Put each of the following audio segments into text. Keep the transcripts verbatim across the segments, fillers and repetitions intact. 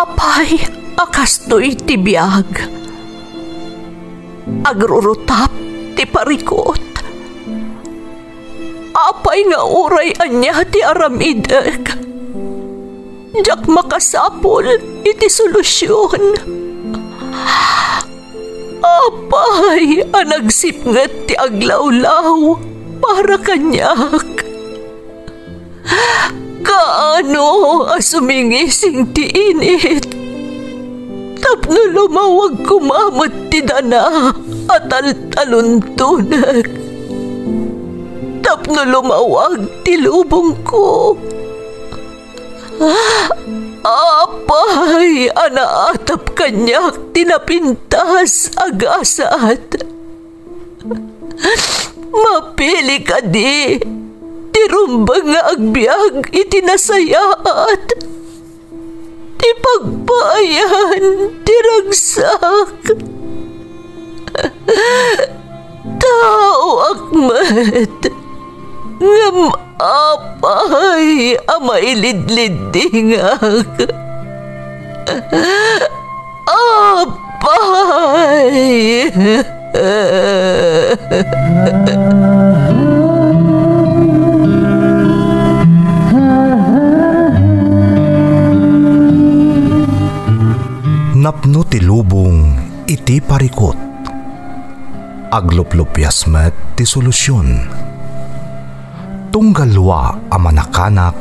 Apay a kastoy ti biag? Agrurutap ti parikut. Apay nga uray ania ti aramidek, diak makasapul iti solusion. Apay a nagsipnget ti aglawlaw para kaniak? Kaano a sumingising ti init tapno lumawag koma met ti dana a taltaluntonek, tapno lumawag ti lubongko? Apay a naatap kaniak ti napintas a gasat? Mapili kadi ti rumbeng nga agbiag iti nasayaat, ti pagpaayan ti ragsak? Taoak met, ngem apay a mailidliddingak? Apay! Napno ti lubong iti parikut. Agluplupias met ti solusion. Tunggal lua a manakanak,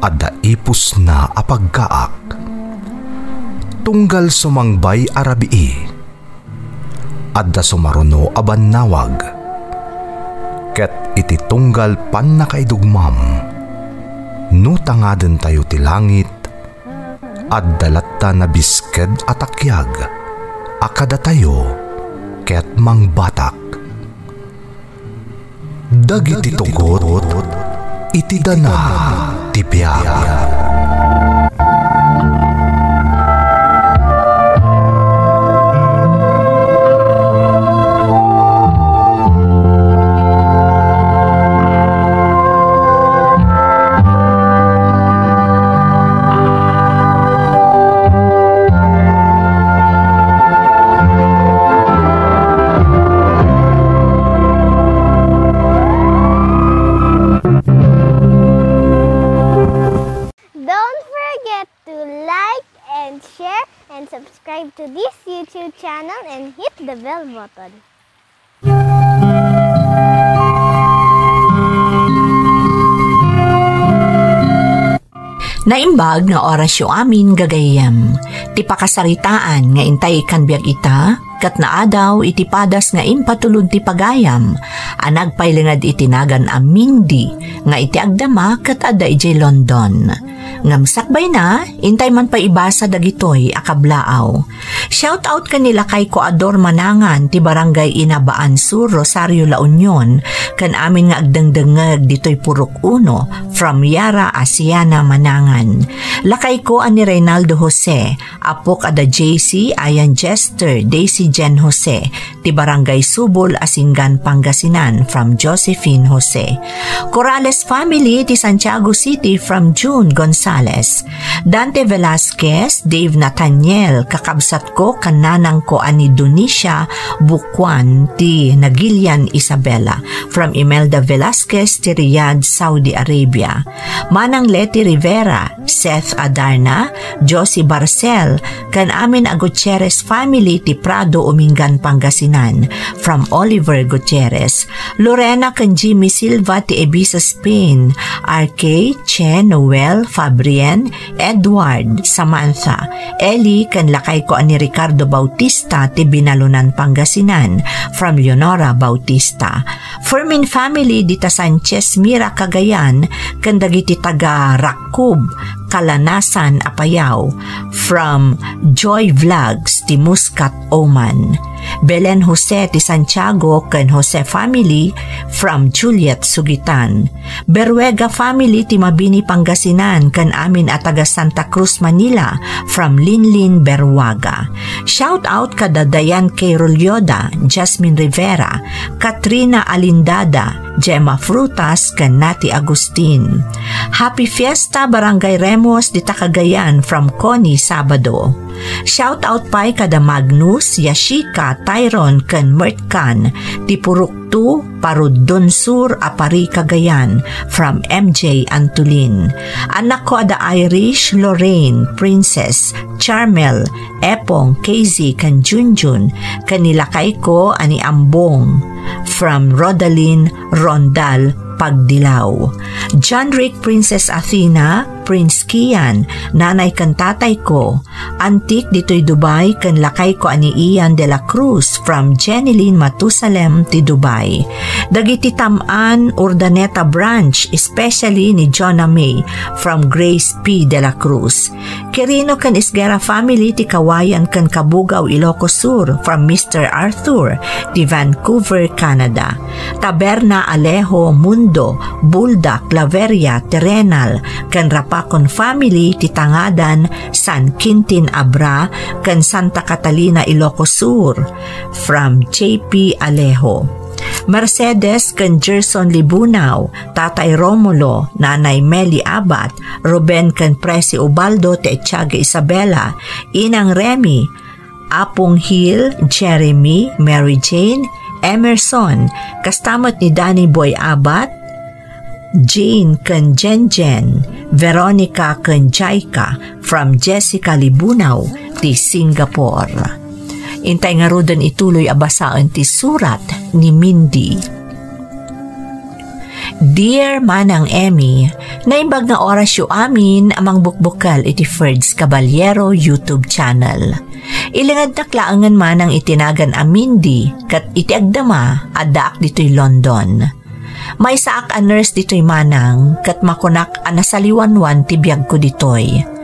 adda ipusna a paggaak. Tunggal sumangbay a rabii, adda sumaruno a bannawag. Ket iti tunggal pannakaidugmam, no tangadentayo ti langit, adda latta nabisked a takiag a kadatayo ket mangbatak. Dagiti tugot iti dana ti biag. Don't forget to like and share and subscribe to this YouTube channel and hit the bell button. Naimbag nga orasyo amin, gagayyem. Ti pakasaritaan nga intay ikkan biag ita, ket naadaw iti padas nga impatulod ti pagayam a nagpailinged iti nagan a Mindy nga iti agdama ket adda idiay London. Ngem sakbayna, intay man pay ibasa dagitoy a kablaaw. Shout out ken ni lakayko a Dor Manangan ti Barangay Inabaan Sur, Rosario, La Union, ken amin nga agdengdengngeg ditoy Purok Uno, from Yara Asiana Manangan. Lakayko a ni Reynaldo Jose, apok a da J C, Ayan Jester, Daisy Jen Jose, ti Barangay Subol, Asingan, Pangasinan, from Josephine Jose. Corrales family ti Santiago City, from June Gonzales. Dante Velasquez, Dave Nathaniel, kakabsatko ken nanangko a ni Donicia Bukuan ti Nagilian, Isabela, from Imelda Velasquez ti Riyadh, Saudi Arabia. Manang Leti Rivera, Seth Adarna, Josie Barcel, ken amin a Gutierrez family ti Prado, Umingan, Pangasinan, from Oliver Gutierrez. Lorena ken Jimmy Silva ti Ibiza, Spain. R K, Che, Noel, Fabrien, Edward, Samantha, Eli, ken lakayko a ni Ricardo Bautista ti Binalunan, Pangasinan, from Leonora Bautista. Fermin family dita Sanchez Mira, Cagayan, ken dagiti taga Rakkub, Kalanasan, Apayao, from Joy Vlogs ti Muscat, Oman. Belen Jose ti Santiago ken Jose family from Juliet Sugitan. Beruega family ti Mabini, Pangasinan ken amin a taga Santa Cruz, Manila from Linlin Beruaga. Shout out kada Diane K. Rolloda, Jasmine Rivera, Katrina Alindada, Gemma Frutas, ken Nati Agustin. Happy Fiesta, Barangay Remos, dita Cagayan from Connie Sabado. Shout out pay kada Magnus, Yashika, Tyron, ken Mertkan, ti Purok two, Parudon Sur, Aparri, Cagayan, from M J Antolin. Anakko a da Irish, Lorraine, Princess, Charmel, Epong, Casey, ken Junjun, ken ni lakayko a ni Ambong, from Rodalyn Rondal Pagdilaw. John Rick, Princess Athena, Prince Kian, nanay ken tatayko, antik ditoy Dubai, ken lakayko a ni Ian de la Cruz from Jenilyn Matusalem ti Dubai. Dagiti Tam-an Urdaneta branch, especially ni Jonah May from Grace P. de la Cruz. Quirino ken Esguerra family ti Cauayan ken Cabugao, Ilocos Sur, from Mister Arthur, ti Vancouver, Canada. Taberna, Alejo, Mundo, Buldak, Claveria, Terrenal, ken Rapacon family ti Tangadan, San Quintin, Abra, ken Santa Catalina, Ilocos Sur, from J P Alejo. Mercedes ken Gerson Libunao, Tatay Romulo, Nanay Meli Abad, Ruben ken Presi Ubaldo ti Etiaga Isabela, Inang Remy, Apong Hill, Jeremy, Mary Jane, Emerson, kasta met ni Danny Boy Abad, Jane ken Jenjen, Veronica ken Jaika, from Jessica Libunao ti Singapore. Intay ngaruden ituloy a basaen ti surat ni Mindy. Dear Manang Emmy, naimbag nga orasyo amin a mangbukbukkel iti Ferds Caballero YouTube channel. Ilingednak laengen manang iti nagan a Mindy ket iti agdama, addaak ditoy London. Maysaak a nurse ditoy manang ket makunak a nasaliwanwan ti biagko ditoy.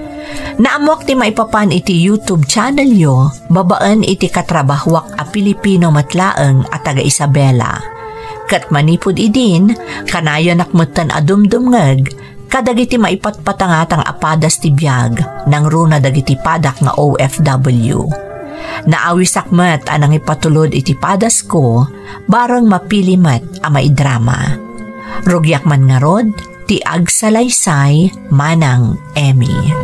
Naammoak ti maipapan iti YouTube channelyo babaen iti katrabahuak a Pilipino met laeng a taga Isabela. Ket manipud idin, kanayonak metten a dumdumngeg kadagiti maipatpatangatang a padas ti biag nangruna dagiti padak nga O F W. Naawisak met a nangipatulod iti padasko, bareng mapili met a maidrama. Rugiak man ngarud ti agsalaysay, Manang Emmy.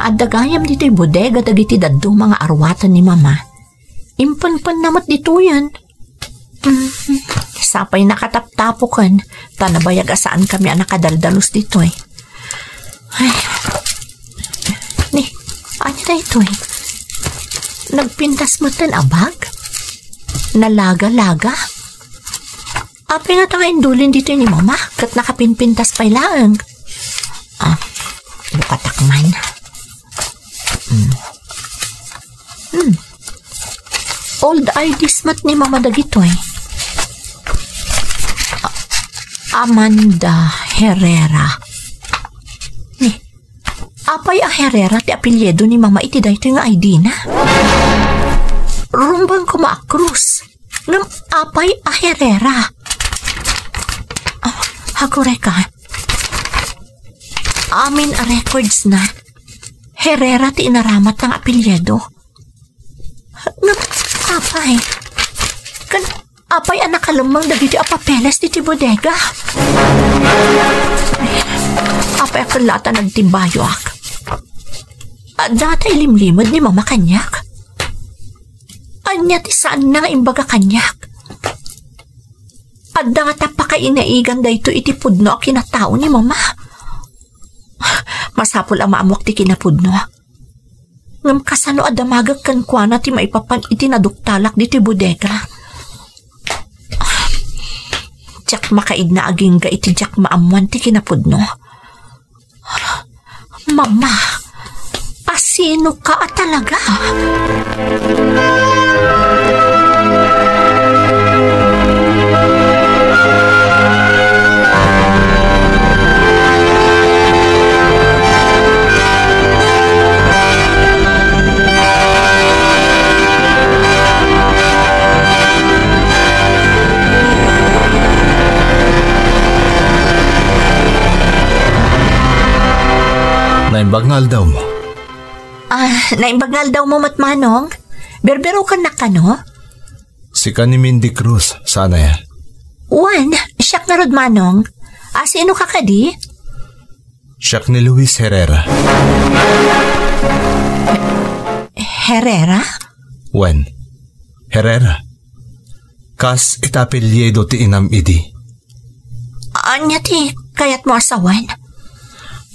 Adda gayam ditoy bodega dagiti dadduma nga arwaten ni Mama. Impenpenna met ditoyen. Mm, sapay nakataptapoken, ta nabayag a saankami a nakadaldalus ditoy. Ay. Ni, ania daytoy? Nagpintas metten a bag? Nalaga-laga? Apay ngata nga indulin ditoy ni Mama, ket nakapinpintas pay laeng. Ah, bukatak man. Hmm. Hmm. Old I Ds met ni Mama dagitoy. A-, Amanda Herrera. Ni, apay a Herrera ti apelyido ni Mama iti daytoy nga I D na? Rumbeng koma a Cruz. Ngem apay a Herrera? Ah, agurayka. Amin a records na, Herrera ti inaramatna nga apelyido. Ngem apay? Ken apay a nakalemmeng dagiti a papeles ditoy bodega? Apay a ket la ta nagtimbayoak? Adda ta ilimlimed ni Mama kaniak? Ania ti saanna nga imbaga kaniak? Adda ngata pakainaigan daytoy iti pudno a kinatao ni Mama? Masapul a maammoak ti kinapudno. Ngem kasano a damagek kenkuana ti maipapan iti naduktalak ditoy bodega? Diak makaidna agingga iti diak maammuan ti kinapudno. Mama, Sino ka talaga? Naimbag nga aldaw mo. Ah, naimbag nga aldaw mo met, Manong. Berberokennak kano? Sika ni Mindy Cruz, saan aya? Wen, siak ngarud, Manong. Ah, sino ka kadi? Siak ni Luis Herrera. Herrera? Wen, Herrera. Kas ita apelyido ti inam idi. Ania ti kayatmo a sawen?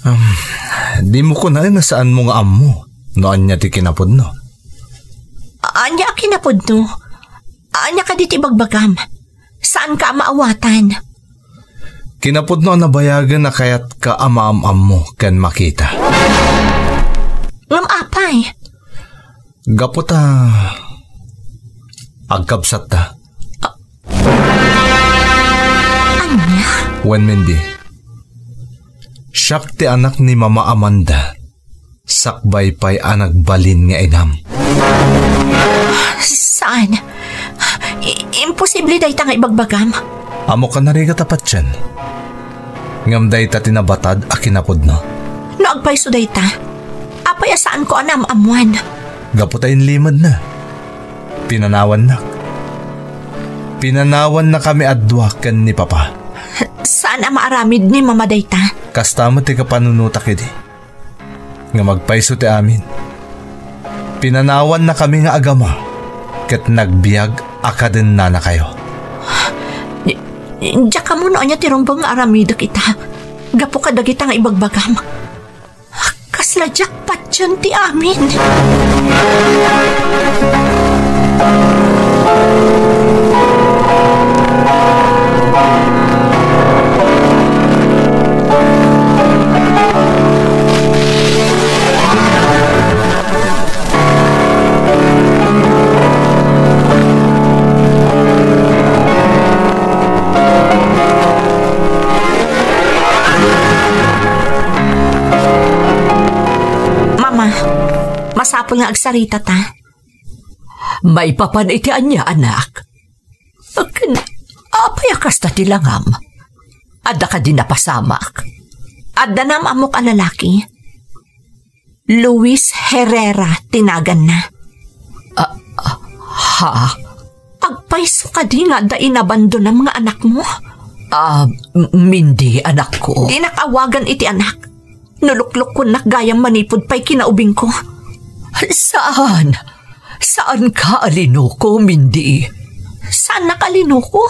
Um, dimo kunaen a saanmo nga ammo no ania ti kinapudno. Ania a kinapudno? Ania kadi ti ibagbagam? Saanka a maawatan? Kinapudno a nabayagen a kayatka a maam-ammo ken makita. Ngem apay? Gapu ta agkabsatta. Ania? Wen, Mindy, siak ti anak ni Mama Amanda, sakbay pay a nagbalin nga inam. Saan? I-, imposible dayta nga ibagbagam. Ammok a narigat a patien. Ngem dayta ti nabatad a kinapudno. No agpayso dayta, apay a saanko a naam-ammoan? Gapu ta inlimedna. Pinanawannak. Pinanawannakami a dua ken ni Papa. Saan a maaramid ni Mama dayta? Kasta met ti kapanunotak idi. Ngem agpayso ti amin. Pinanawannakami nga agama ket nagbiag a kadennanakayo. Di-, diak ammo no ania ti rumbeng nga aramidek ita gapu kadagita nga ibagbagam. Kasla diak patien ti amin. Mama, masapul nga agsaritata. Maipapan iti ania, anak? Ken, apay a kasta ti langam? Adda kadi napasamak? Adda naam-ammok a lalaki? Luis Herrera ti naganna. Ah, ah, ha? Agpayso kadi nga adda inabandonam nga anakmo? Ah, M-, Mindy, anakko. Dinak awagan iti anak. No luklukkonnak gayam manipud pay kinaubingko. Saan? Saanka a linuko, Mindy? Saannak a linuko?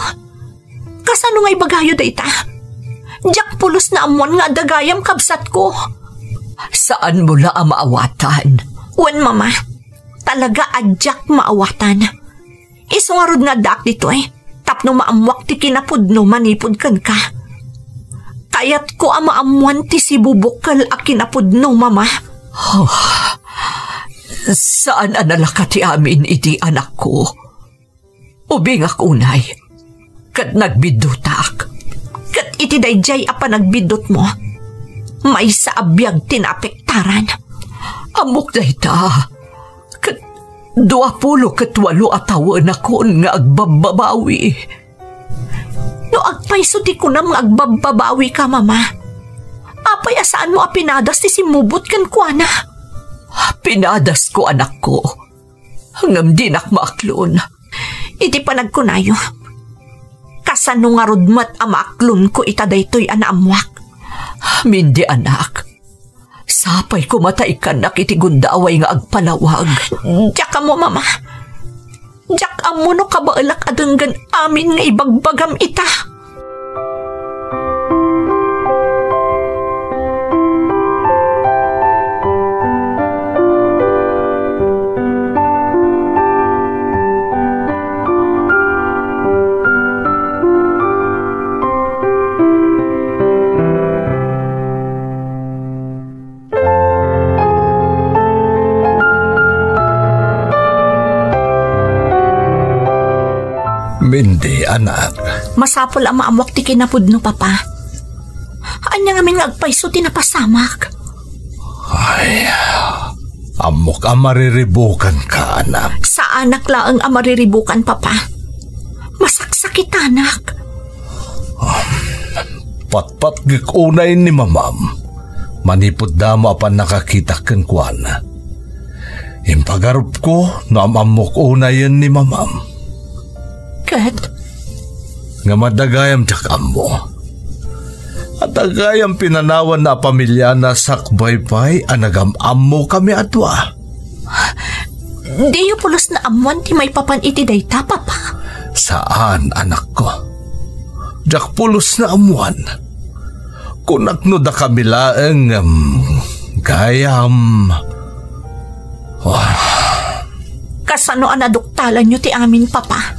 Kasano nga ibagayo dayta? Diak pulos naammoan nga adda gayam, kabsatko. Saanmo la a maawatan? Wen, Mama. Talaga a diak maawatan. Isu ngarud nga addaak ditoy tapno maammoak ti kinapudno manipud kenka. Kayatko a maammoan ti sibubukkel a kinapudno, Mama. Oh, saan a nalaka ti amin idi, anakko. Ubingak unay, ket nagbiddutak. Ket iti daydiay a panagbiddutmo, maysa a biag ti naapektaran. Ammok dayta, ket duapulo ket walo a tawenakon nga agbabbabawi. No agpayso ti kunam nga agbabbabawika, Mama, apay a saanmo a pinadas ti simmubot kenkuana? Pinadasko, anakko. Ngem dinak maaklon. Iti panagkunayo, kasano ngarud met a maaklonko ita daytoy a naammoak? Mindy, anak, sapay koma ta ikkannak iti gundaway nga agpalawag. Diak ammo, Mama. Diak ammo no kabaelak a denggen amin nga ibagbagam ita. Mindy, anak. Masapul a maammuak ti kinapudno, Papa. Ania ngamin nga agpayso ti napasamak? Ay, ammok a mariribukanka, anak. Saanak laeng a mariribukan, Papa. Masaksakitanak. Patpatgek unay ni mamam manipud damo a pannakakitak kenkuana. Impagarupko no am-ammok unayen ni mamam. Ket? Ngem adda gayam diak ammo. Adda gayam pinanawanna a pamiliana sakbay pay a nagam-ammo kami a dua. Diyo pulos naammuan ti maipapan iti dayta, Papa? Saan, anakko. Diak pulos naammuan. Kunak no dakami laeng, em, gayam. Oh. Kasano a naduktalanyo ti amin, Papa?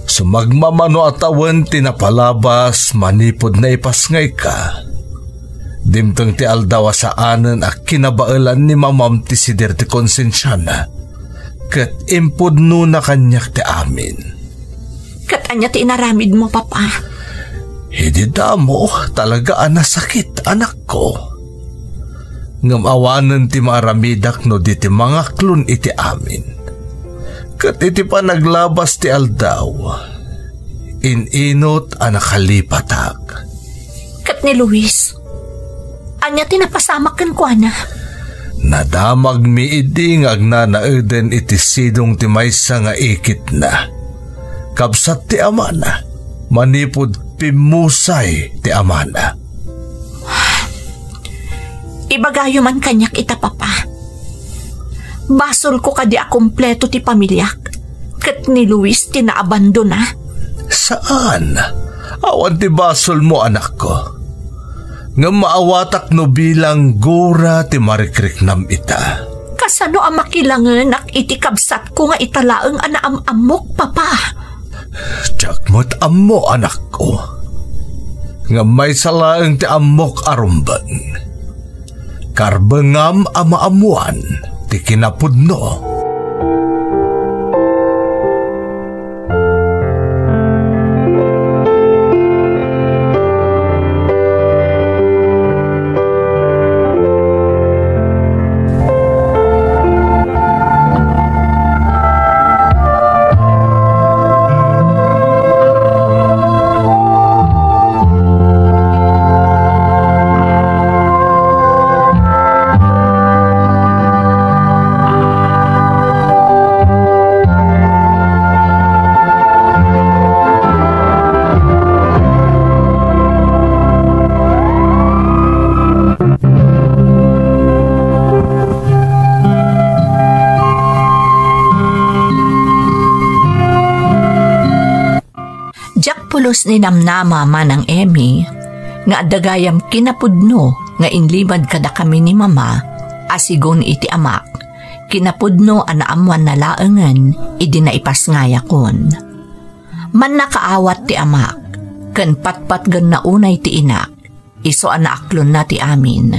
Sumagmamano a tawen ti napalabas manipud naipasngayka. Dimteng ti aldaw a saanen a kinabaelan ni mamam ti sider ti konsensiana, ket impudnona kaniak ti amin. Ket ania ti inaramidmo, Papa? Idi damo, talaga a nasakit, anakko. Ngem awanen ti maaramidak no di ti mangaklon iti amin. Ket iti panaglabas ti aldaw, in-inut a nakalipatak. Ket ni Luis, ania ti napasamak kenkuana? Nadamagmi idi nga agnanaeden iti sidong ti maysa nga ikitna. Kabsat ti amana, manipud pimmusay ti amana. Ibagayo man kaniak ita, Papa. Basolko kadi a kompleto ti pamiliak, ket ni Luis ti naabandona? Saan. Awan ti basolmo, anakko. Ngem maawatak no bilang gura ti marikriknam ita. Kasano a makilangenak iti kabsatko nga ita laeng a naam-ammok, Papa? Diak met ammo, anakko. Ngem maysa laeng ti ammok a rumbeng. Karbengam a maammuan ti kinapudno. Diak pulos ninamnama, Manang Emmy, nga adda gayam kinapudno nga inlimad kadakami ni Mama a sigun iti amak, kinapudno a naammuanna laengen idi naipasngayakon. Mannakaawat ti amak, ken patpatgenna unay ti inak. Isu a naaklonna ti amin.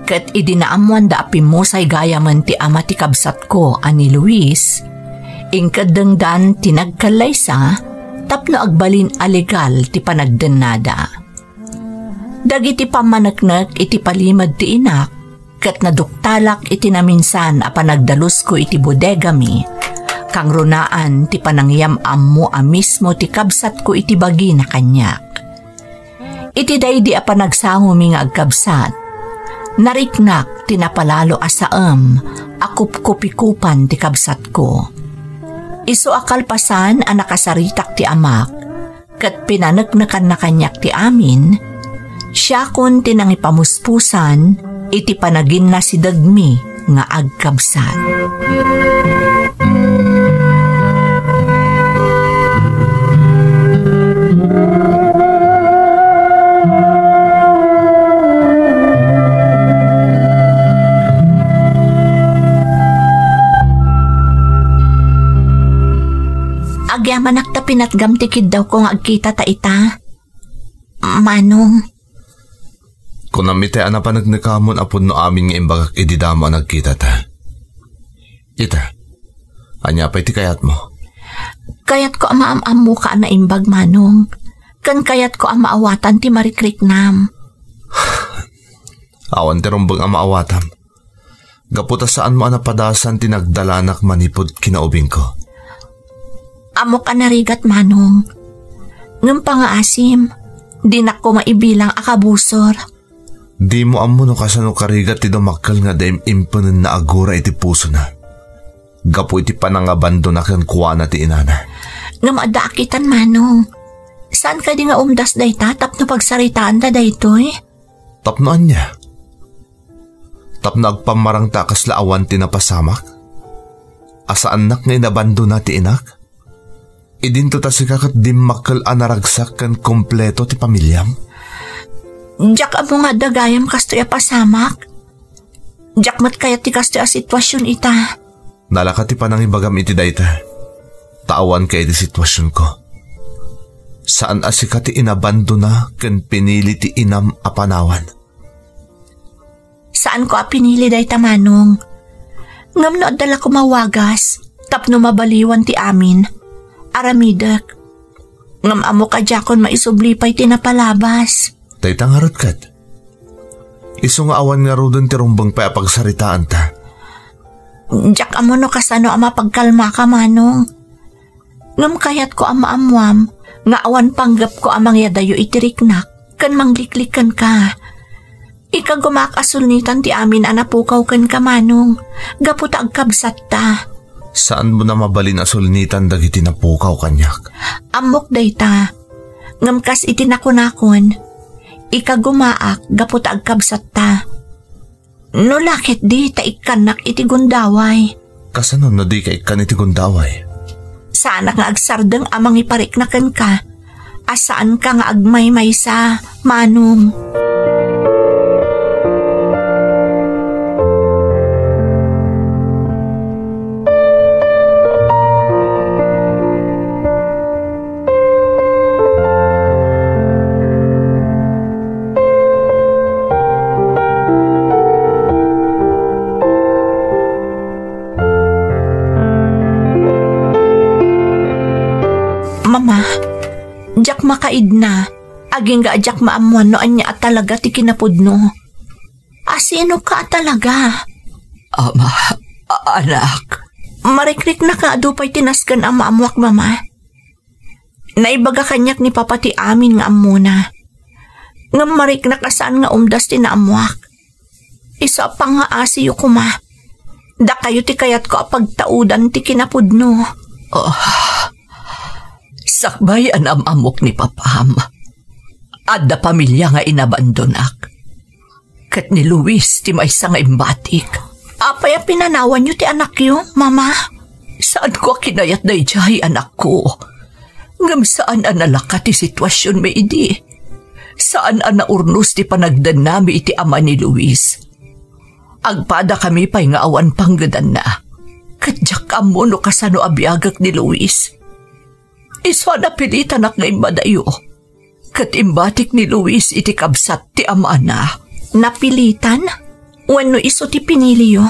Ket idi naammoanda a pimmusay gayamen ti ama ti kabsatko a ni Luis, inkeddengdan ti nagkallaysa tapno agbalin a legal ti panagdennada. Dagiti pammaneknek iti palimed ti inak ket naduktalak iti naminsan a panagdalusko iti bodegami, kangrunaan ti panangiyam-ammo a mismo ti kabsatko iti bagina kaniak. Iti daydi a panagsangomi nga agkabsat, nariknak ti napalalo a saem a kupkupikupan ti kabsatko. Isu a kalpasan a nakasaritak ti amak ket pinaneknekanna kaniak ti amin, siakon ti nangipamuspusan iti panaginnasidegmi nga agkabsat. Agyamanak ta pinatgam ti kiddawko nga agkitata ita, Manong. Kunam iti a napaneknekamon a pudno amin nga imbagak idi damo a nagkitata. Ita, ania pay ti kayatmo? Kayatko a maam-ammoka a naimbag, Manong. Ken kayatko a maawatan ti marikriknam. Awan ti rumbeng a maawatam. Gapu ta saanmo a napadasan ti nagdalanak manipud kinaubingko. Ammok a narigat, Manong. Ngem pangngaasim, dinak koma ibilang a kabusor. Dimo ammo no kasano karigat ti dumakkel nga adda im-impenenna a gura iti pusona gapu iti panangabandona kenkuana ti inana. Ngem adda akitan, Manong. Saan kadi nga umdas dayta tapno pagsaritaanda daytoy? Tapno ania? Tapno agpammarangta a kasla awan ti napasamak? A saannak nga inabandona ti inak? Idinto ta sika ket dimmakkel a naragsak ken kompleto ti pamiliam? Diak ammo nga adda gayam kastoy a pasamak. Diak met kayat ti kastoy a sitwasion ita. Nalaka ti panangibagam iti dayta. Ta awanka iti sitwasionko. Saan a sika ti inabandona ken pinili ti inam a panawan. Saanko a pinili dayta, Manong. Ngem no adda la koma wagas tapno mabaliwan ti amin, aramidek. Ngem ammok a diakon maisubli pay ti napalabas. Dayta ngarud ket. Isu nga awan ngaruden ti rumbeng pay a pagsaritaanta. Diak ammo no kasano a mapagkalmaka, Manong. Ngem kayatko a maammuam nga awan panggepko a mangyadayo iti riknak ken mangliklik kenka. Ikagumaak a sulnitan ti amin a napukaw kenka, Manong, gapu ta agkabsatta. Saanmo a mabalin a sulnitan dagiti napukaw kaniak? Ammok dayta. Ngem kas iti nakunakon, ikagumaak gapu ta agkabsatta. No la ketdi ta ikkannak iti gundaway. Kasano no dika ikkan iti gundaway? Saanak nga agsardeng a mangiparikna kenka a saanka nga agmaymaysa, Manong. Mama, diak makaidna. Agingga a diak maammuan no ania a talaga ti kinapudno. A sinoka a talaga? Ama, a-, anak. Marikriknak nga adu pay ti nasken a maammuak, Mama. Naibaga kaniak ni Papa ti amin nga ammona. Ngem mariknak a saan nga umdas ti naammuak. Isu a pangngaasiyo koma. Dakayo ti kayatko a pagtaudan ti kinapudno. Ah, sakbay a naam-ammok ni Papam, adda pamilia nga inabandonak. Ket ni Luis ti maysa nga imbatik. Apay a pinanawanyo ti anakyo, Mama? Saanko a kinayat daydiay, anakko. Ngem saan a nalaka ti situasionmi idi. Saan a naurnos ti panagdennami iti ama ni Luis. Agpadakami pay nga awan panggedanna. Ket diak ammo no kasano a biagek ni Luis. Isu a napilitanak nga immadayo. Ket imbatik ni Luis iti kabsat ti amana. Napilitan? Wenno isu ti piniliyo?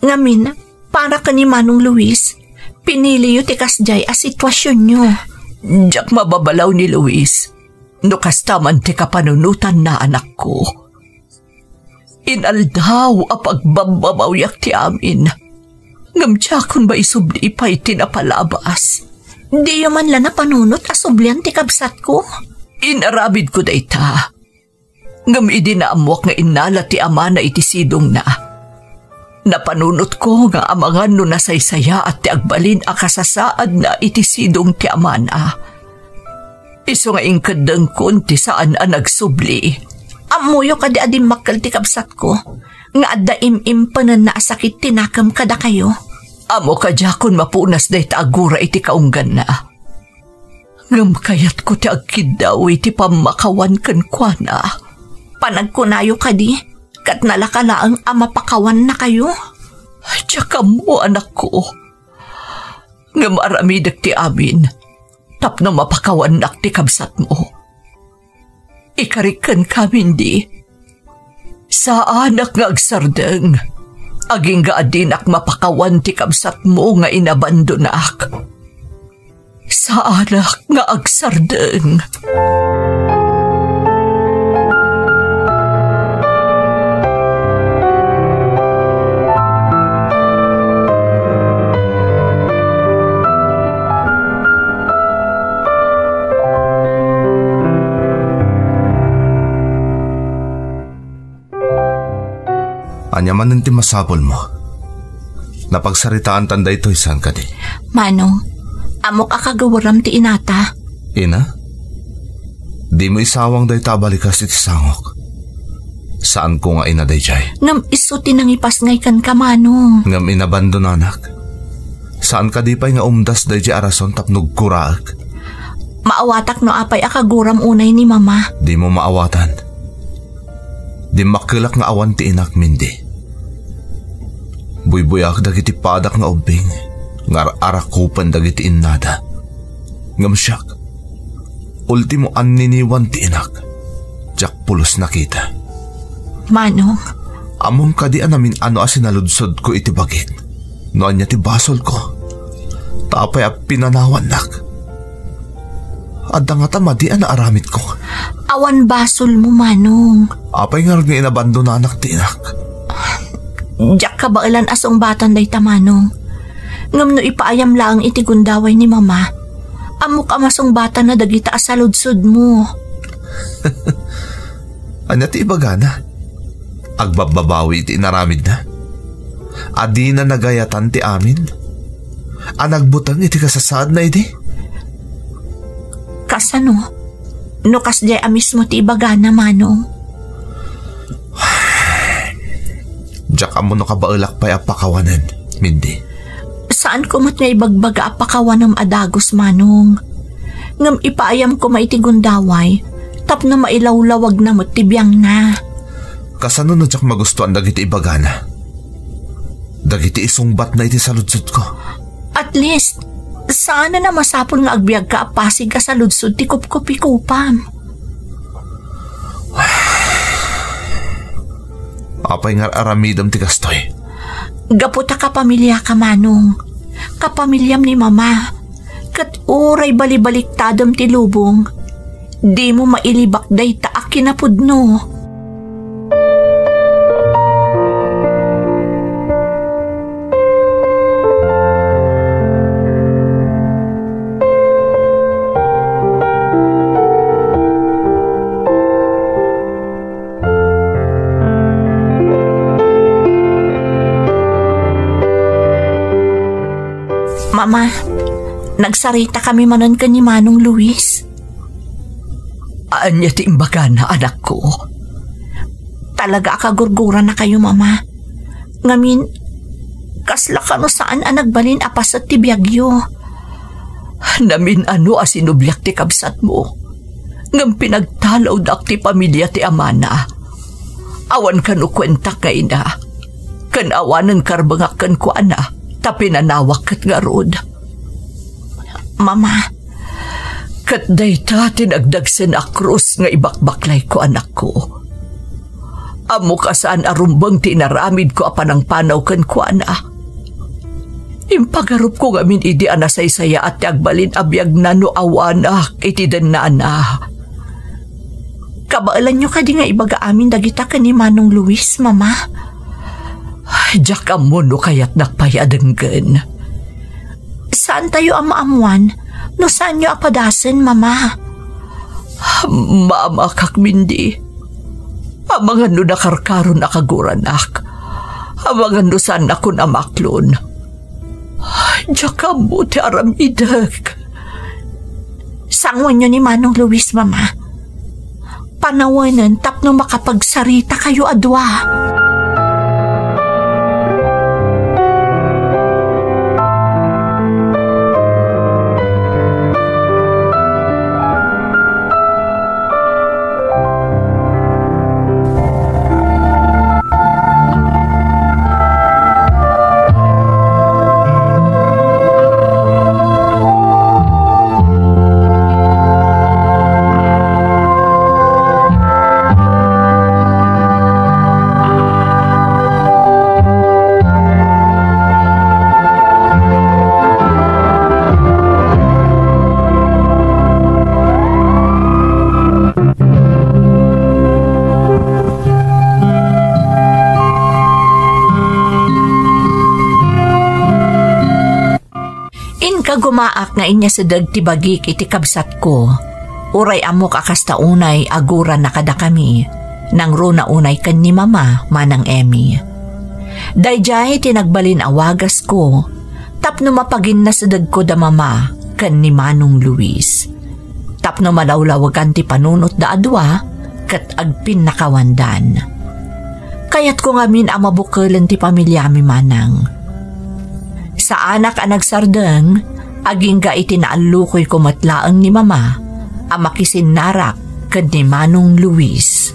Ngamin, para ken ni Manong Luis, piniliyo ti kasdiay a situasionyo. Diak mababalaw ni Luis no kasta man ti kapanunotanna, anakko. Inaldaw a pagbabbabawiak ti amin. Ngem diakon maisubli pay ti napalabas. Diyo man la napanunot a sublian ti kabsatko? Inaramidko dayta. Ngem idi naammuak nga innala ti amana iti sidongna, napanunotko nga amangan no nasaysayaat ti agbalin a kasasaadna iti sidong ti amana. Isu nga inkeddengkon ti saan a nagsubli. Ammoyo kadi a dimmakkel ti kabsatko nga adda im-impenenna a sakit ti nakem kadakayo? Ammok a diakon mapunas dayta a gura iti kaungganna. Ngem kayatko ti agkiddaw iti pammakawan kenkuana. Panagkunayo kadi, ket nalaka laeng a mapakawannakayo? Diak ammo, anakko. Ngem aramidek ti amin tapno mapakawannak ti kabsatmo. Ikarik kenka, Mindy. Saanak nga agsardeng, agingga a dinak mapakawan ti kabsatmo nga inabandonak. Saanak nga agsardeng. Ania manen ti masapulmo? Napagsaritaantan daytoy, saan kadi? Manong, ammok a kagawaram ti inata. Ina? Dimo isawang dayta a balikas iti sangok. Saanko nga ina daydiay. Ngem isu ti nangipasngay kenka, Manong. Ngem inabandonanak. Saan kadi pay nga umdas daydiay a rason tapno guraek? Maawatak no apay a kaguram unay ni Mama. Dimo maawatan. Dimmakkelak nga awan ti inak, Mindy. Buybuyaak dagiti padak nga ubbing nga ar-arakupen dagiti innada. Ngem siak, ultimo anniniwan ti inak. Diak pulos nakita. Manong. Ammom kadi a namin-ano a sinaludsodko iti bagik? No ania ti basolko? Ta apay a pinanawannak? Adda ngata madi a naaramidko? Awan basolmo, Manong. Apay ngarud nga inabandonanak ti inak? Diak kabaelan a sungbatan dayta, Manong. Ngem no ipaayam laeng iti gundaway ni Mama, ammok a masungbatanna dagita a saludsodmo. Ania ti ibagana? Agbabbabawi iti inaramidna? A dina nagayatan ti amin? A nagbuteng iti kasasaadna idi? Kasano? No kasdiay a mismo ti ibagana, Manong? Diak ammo no kabaelak pay a pakawanen, Mindy. Saanko met nga ibagbaga a pakawanem a dagus, Manong. Ngem ipaayam koma iti gundaway tapno mailawlawagna met ti biangna. Kasano no diak magustuan dagiti ibagana? Dagiti isungbatna iti saludsodko? At least, saanen a masapul nga agbiagka a pasig a saludsod ti kupkupikupam. Apay nga ar-aramidem ti kastoy? Gapu ta kapamiliaka, Manong. Kapamiliam ni Mama. Ket uray balibaliktadem ti lubong, dimo mailibak dayta a kinapudno. Mama, nagsaritakami manen ken ni Manong Luis. Ania ti imbagana, anakko? Talaga a kagurgurannakayo, Mama. Ngamin, kasla kano saan a nagbalin a paset ti biagyo. Namin-ano a sinubliak ti kabsatmo, ngem pinagtalawdak ti pamilia ti amana. Awan kano kuentak nga ina, ken awanen karbengak kenkuana, ta pinanawak ket ngarud. Mama. Ket dayta ti nagdagsen a krus nga ibakbaklayko, anakko. Ammok a saan a rumbeng ti inaramidko a panangpanaw kenkuana. Impagarupko ngamin idi a nasaysayaat ti agbalin a biagna no awanak iti dennana. Kabaelanyo kadi nga ibaga amin dagita ken ni Manong Luis, Mama? Diak ammo no kayatnak pay a denggen. Saantayo a maammuan no saanyo a padasen, Mama. Maamakak, Mindy. Amangan no nakarkaron a kaguranak. Amangan no saannakon a maklon. Diak ammo ti aramidek. Sangoenyo ni Manong Luis, Mama. Panawenen tapno makapagsaritakayo a dua. Maak nga inyasideg ti bagik iti kabsatko. Uray ammok a kasta unay agurana kadakami, nangruna unay ken ni Mama, Manang Emmy. Daydiay ti nagbalin a wagasko tapno mapaginnasidegko da Mama ken ni Manong Luis. Tapno malawlawagan ti panunotda a dua ket agpinnakawandan. Kayatko ngamin a mabukelen ti pamiliami, Manang. Saanak a nagsardeng, agingga iti naallukoyko met laeng ni Mama a makisinnarak ken ni Manong Luis.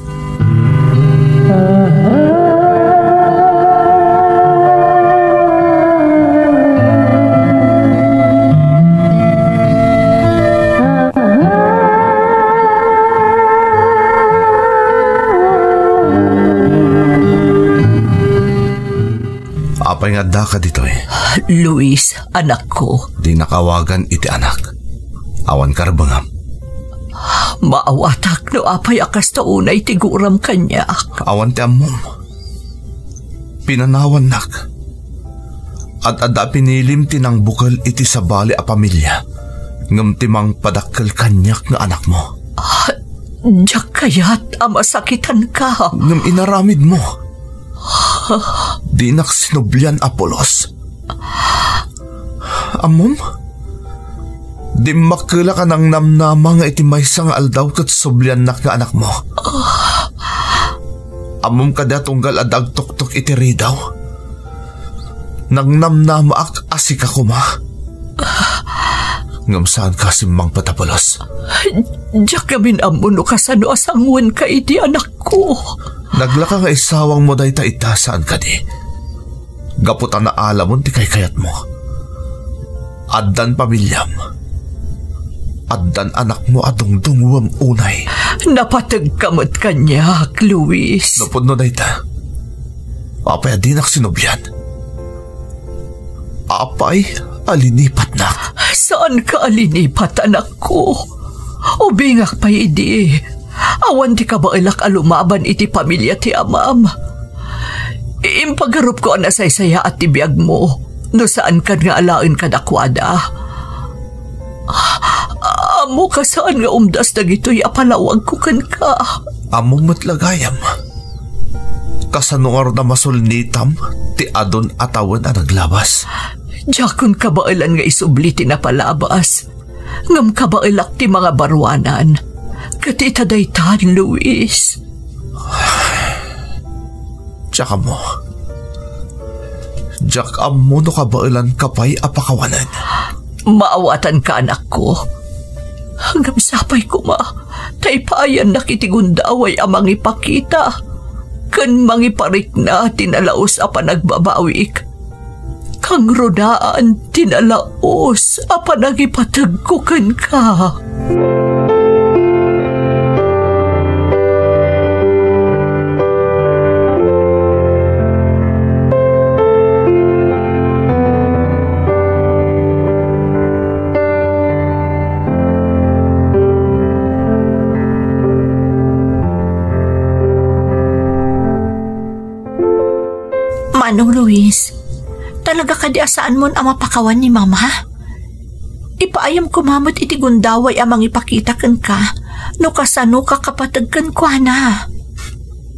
Apay nga addaka ditoy? Luis, anakko. Dina awagan iti anak. Awan karbengam. Maawatak no apay a kasta unay ti guram kaniak. Awan ti ammom. Pinanawannak. Ad-adda a pinilim ti nangbukel iti sabali a pamilya, ngem ti mangpadakkel kaniak nga anakmo. Ah, diak kayat a masakitanka. Ngem inaramidmo. Dinak sinublian a pulos. Ammom? Dimmakkelak a nangnamnama nga iti maysa nga aldaw ket subliannak nga anakmo. Ammom kadi a tunggal adda agtuktok iti ridaw? Nangnamnamaak a sika koma. Ngem saanka a simmangpet a pulos. Diak ngamin ammo no kasano a sanguenka idi, anakko. Naglaka nga isawangmo dayta ita, saan kadi? Gapu ta naalamon ti kaykayatmo. Addan pamiliam. Addan anakmo a dungdunguem unay. Napategka met kaniak, Luis. No pudno dayta, apay a dinak sinublian? Apay a linipatnak? Saanka a linipat, anakko. Ubingak pay idi. Awan ti kabaelak a lumaban iti pamilia ti amam. Impagarupko a nasaysayaat ti biagmo no saankan nga alaen kadakuada. Ammoka saan nga umdas dagitoy a palawagko kenka. Ammom met la gayam. Kasano ngarud a masulnitam ti adun a tawen a naglabas? Diakon kabaelan nga isubli ti napalabas. Ngem kabaelak ti mangabaruanan. Ket ita daytan, Luis. Diak ammo. Diak ammo no kabaelanka pay a pakawanen. Maawatanka, anakko. Ngem sapay koma, ta ipaayannak iti gundaway a mangipakita ken mangiparikna ti nalaus a panagbabawik. Kangrunaan ti nalaus a panangipategko kenka. Manong Luis, talaga kadi a saanmon a mapakawan ni Mama? Ipaayam koma met iti gundaway a mangipakita kenka no kasano ka kapateg kenkuana.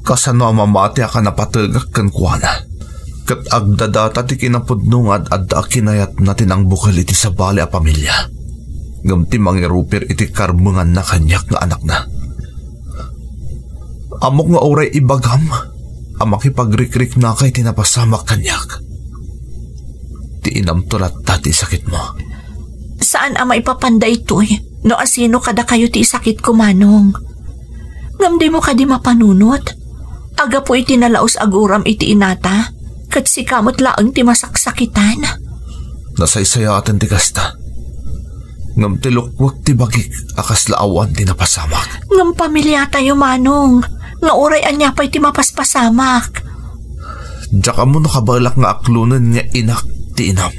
Kasano a mamati a kanapategak kenkuana? Ket agdadata ti kinapudno nga ad-adda a kinayatna ti nangbukel iti sabali a pamilia, ngem ti mangirupir iti karbenganna kaniak nga anakna. Ammok nga uray ibagam a makipagrikriknaka iti napasamak kaniak. Ti inamto latta ti sakitmo. Saan a maipapan daytoy no asino kadakayo ti isakitko, Manong. Ngem dimo kadi mapanunot a gapu iti nalaus a guram iti inata, ket sika met laeng ti masaksakitan? Nasaysayaaten ti kasta. Ngem ti lukuek ti bagik a kasla awan ti napasamak. Ngem pamiliatayo, Manong, nga uray ania pay ti mapaspasamak. Diak ammo no kabaelak nga aklonen nga inak ti inam.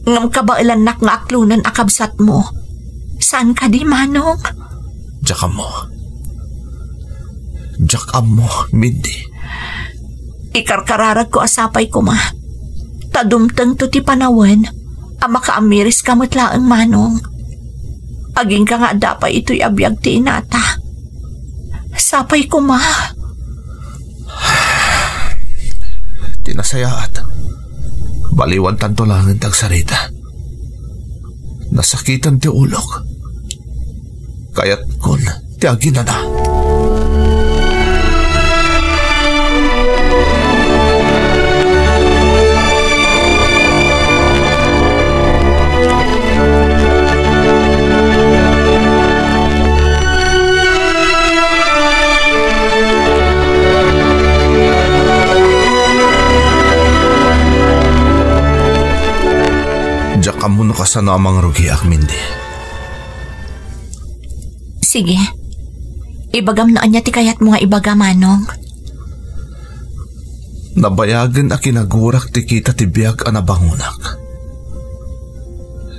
Ngem kabaelannak nga aklonen a kabsatmo. Saan kadi, Manong? Diak ammo. Diak ammo, Mindy. Ikarkararagko a sapay koma. Ta dumtengto ti panawen A makaamiriska met laeng, Manong. Agingga nga adda pay itoy a biag ti inata. Sapay koma. Ti nasayaat, baliwantanto laeng ti agsarita. Nasakitan ti ulok. Kayatkon ti aginana. Diak ammo no kasano a mangrugiak, Mindy. Sige. Ibagam no ania ti kayatmo nga ibaga, Manong. Nabayagen a kinagurak ti kita ti biag a nabangonak.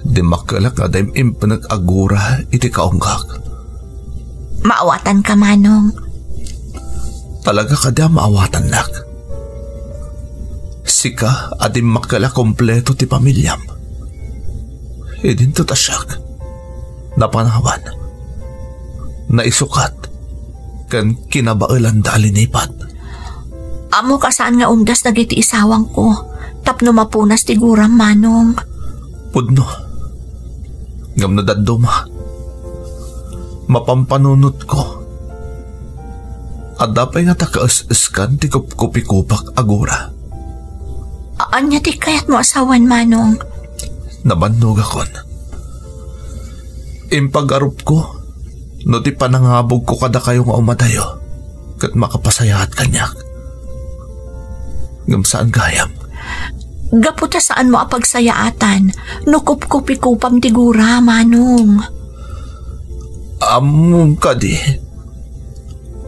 Dimmakkelak nga adda im-impenek a gura iti kaunggak. Maawatanka, Manong. Talaga kadi a maawatannak? Sika a dimmakkel a kompleto ti pamiliam. Idinto ta siak napanawan, naisukat, ken kinabaelanda a linipat. Ammok a saan nga umdas dagiti isawangko tapno mapunas ti guram, Manong. Pudno. Ngem no dadduma, mapampanunotko. Adda pay ngata kaes-eskan ti kupkupikupak a gura. A-, ania ti kayatmo a sawen, Manong? Nabannogakon. Impagarupko no ti panangabugko kadakayo nga umadayo ket makapasayaat kaniak. Ngem saan gayam. Gapu ta saanmo a pagsayaatan no kupkupikupam ti gura, Manong. Ammom kadi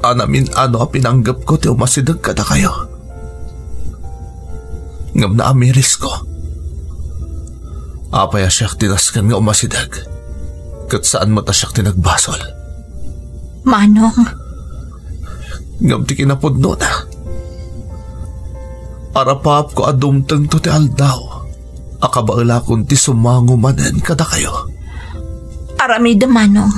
a namin-ano a pinanggepko ti umasideg kadakayo. Ngem naamirisko. Apay a siak ti nasken nga umasideg, ket saan met a siak ti nagbasol? Manong. Ngem ti kinapudnona, arapaapko a dumtengto ti aldaw a kabaelakon ti sumango manen kadakayo. Aramidem, Manong.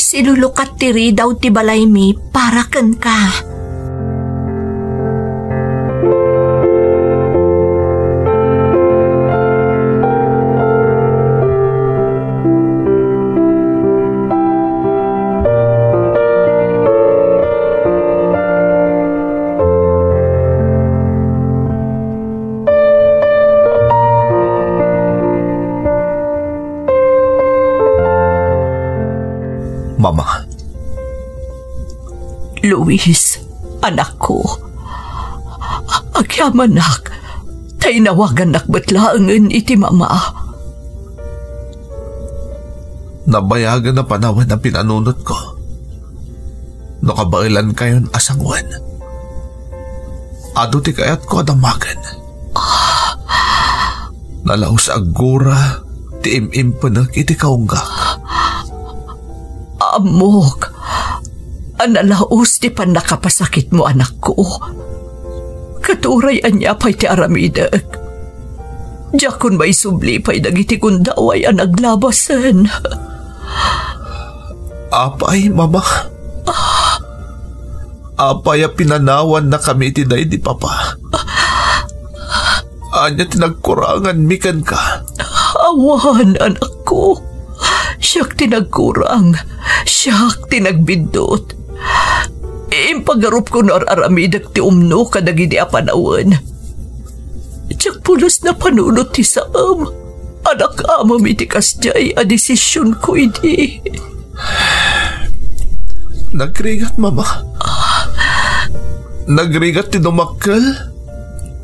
Silulukat ti ridaw ti balaymi para kenka. Mama. Luis, anakko. Agyamanak, ta inawagannak met laengen iti mama. Nabayagen a panawen a pinanunotko. No kabaelankayon a sangoen, adu ti kayatko a damagen. Nalaus a gura ti im-impenek iti kaunggak. Ammok a nalaus ti pannakapasakitmo, anakko. Ket uray ania pay ti aramidek, diakon maisubli pay dagiti gundaway a naglabasen. Apay, Mama? Apay a pinanawannakami iti daydi Papa? Ania ti nagkuranganmi kenka? Awan, anakko. Siak ti nagkurang. Siak ti nagbiddut. Impagarupko no ar-aramidek ti umno kadagidi a panawen. Diak pulos napanunot ti saem. Anak-amem iti kasdiay a desisionko idi. Nagrigat, Mama. Nagrigat ti dumakkel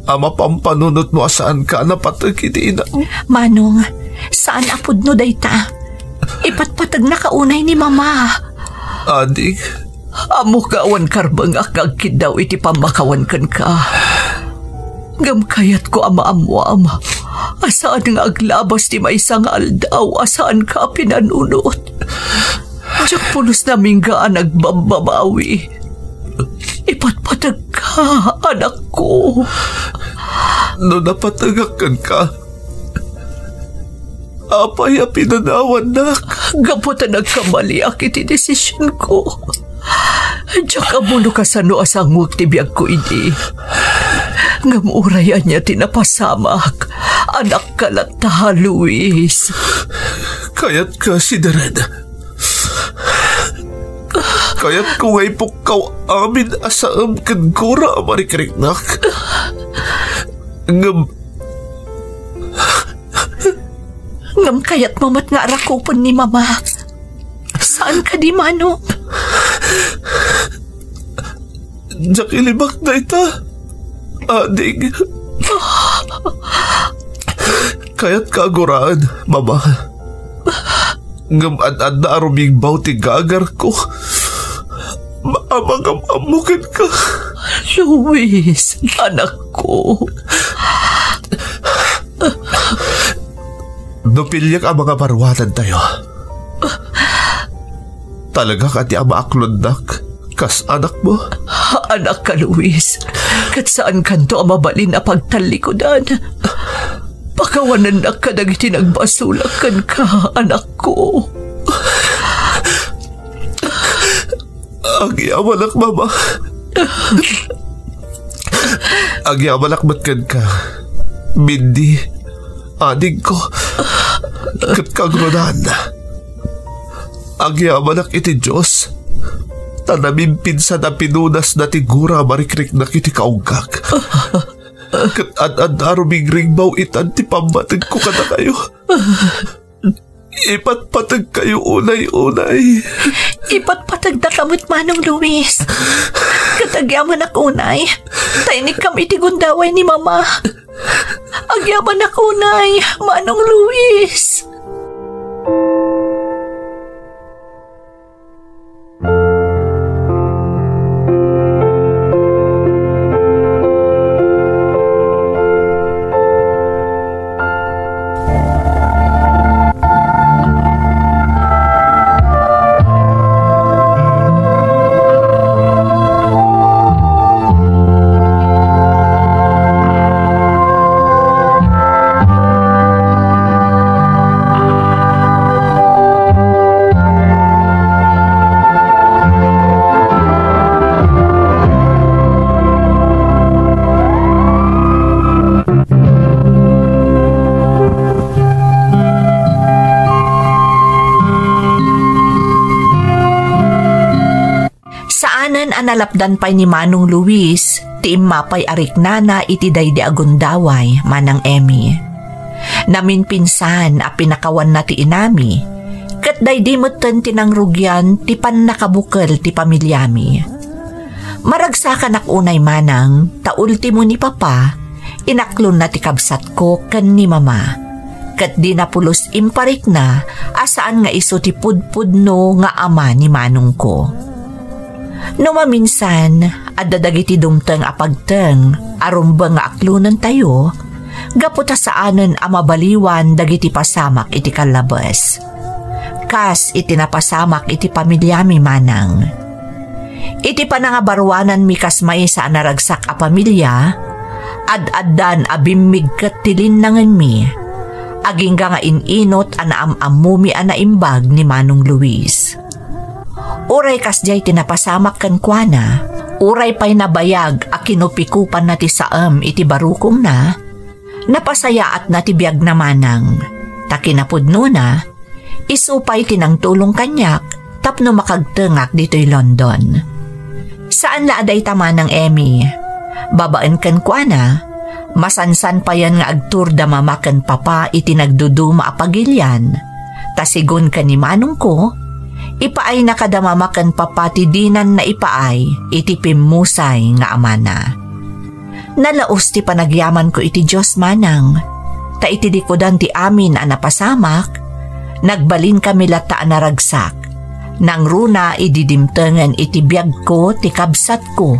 a mapampanunotmo a saanka a napateg iti inam. Manong, saan a pudno dayta. Ipatpategnaka unay ni Mama. Ading. Ammok nga awan karbengak nga agkiddaw iti pammakawan kenka. Ngem kayatko a maammoam a saan nga aglabas ti maysa nga aldaw a saanka a pinanunot. Diak pulos namingga a nagbabbabawi. Ipatpategka, anakko. No napategak kenka, Apay a pinanawannak? Gapu ta nagkamaliak iti desisionko. Diak ammo no kasano a sanguek ti biagko idi. Ngem uray ania ti napasamak, anakka latta, Luis. Kayatka sidaren. Kayatko nga ipukkaw amin a saem ken gura a marikriknak. Ngem Ngem kayatmo met nga arakupen ni Mama. Saan kadi, Manong? Diak ilibak dayta, ading. Kayatka a guraen, Mama. Ngem ad-adda a rumingbaw ti gagarko. Ma-, a mangam-ammo kenka. Luis, anakko. No piliek a mangabaruanantayo, talaga kadi a maaklonnak kas anakmo? Anakka, Luis, ket saankanto a mabalin a pagtallikudan. Pakawanennak kadagiti nagbasolak kenka, anakko. Agyamanak, Mama. Agyamanak met kenka, Mindy, adingko, ket kagrunan. Agyamanak iti Dios, ta namimpinsan a pinunasna ti gura a marikriknak iti kaunggak. Ket ad-adda a rumingringbaw itan ti pammategko kadakayo. Ipatpategkayo unay-unay. Ipatpategdaka met, Manong Luis. Ket agyamanak unay, ta inikkam iti gundaway ni Mama. Agyamanak unay, Manong Luis. Saanen a nalapdan pay ni Manong Luis ti immapay a riknana iti daydi a gundaway, Manang Emmy. Namimpinsan a pinakawanna ti inami, ket daydi metten ti nangrugian ti pannakabukel ti pamiliami. Maragsakanak unay, Manang, ta ultimo ni Papa, inaklonna ti kabsatko ken ni Mama, ket dina pulos imparikna a saan nga isu ti pudpudno nga ama ni manongko. No maminsan, adda dagiti dumteng a pagteng a rumbeng nga aklonentayo, gapu ta saanen a mabaliwan dagiti pasamak iti kallabes. Kas iti napasamak iti pamiliami, Manang. Iti panangabaruananmi kas maysa a naragsak a pamilia, ad-addan a bimmigket ti linnangenmi, agingga nga in-inot a naam-ammomi a naimbag ni Manong Luis. Uray kasdiay ti napasamak kenkuana, uray pay nabayag a kinupikupanna ti saem iti barukongna, napasayaatna ti biagna, Manang, ta kinapudnona, isu pay ti nangtulong kaniak tapno makagtengak ditoy London. Saan la a dayta, Manang Emmy. Babaen kenkuana, masansan payen nga agtur da Mama ken Papa iti nagduduma a pagilian, ta sigun ken ni manongko, ipaayna kada Mama ken Papa ti dinan naipaay iti pimmusay nga amana. Nalaus ti panagyamanko iti Dios, Manang, ta iti likudan ti amin a napasamak, nagbalinkami latta a naragsak, nangruna idi dimtengen iti biagko ti kabsatko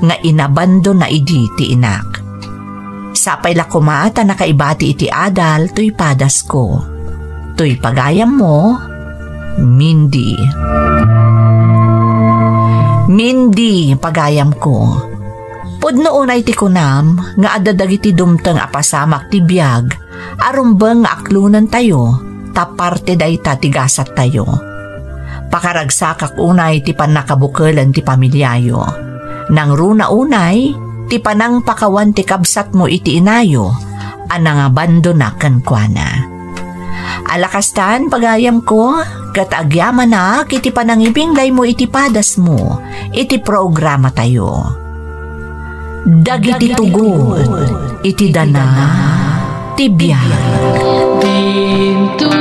nga inabandona idi ti inak. Sapay la koma ta nakaibati iti adal toy padasko. Toy pagayammo, Mindy. Mindy, pagayamko. Pudno unay ti kunam nga adda dagiti dumteng a pasamak ti biag a rumbeng nga aklonentayo, ta parte dayta ti gasattayo. Pakaragsakak unay ti pannakabukelen ti familiayo. Nangruna unay ti panangpakawan ti kabsatmo iti inayo a nangabandona kenkuana. Ala kastan, pagayamko, ket agyamanak iti panangibinglaymo iti padasmo iti programatayo. Dagiti tugot iti dana ti biag. Dinton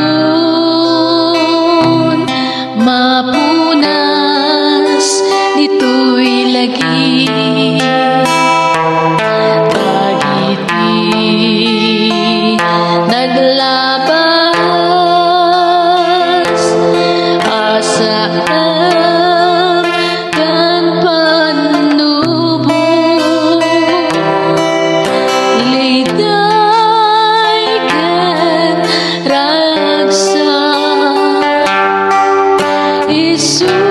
mapunas ditoy lagi. Dagiti naglabas a saan ken pannubo, liday ken ragsak, isu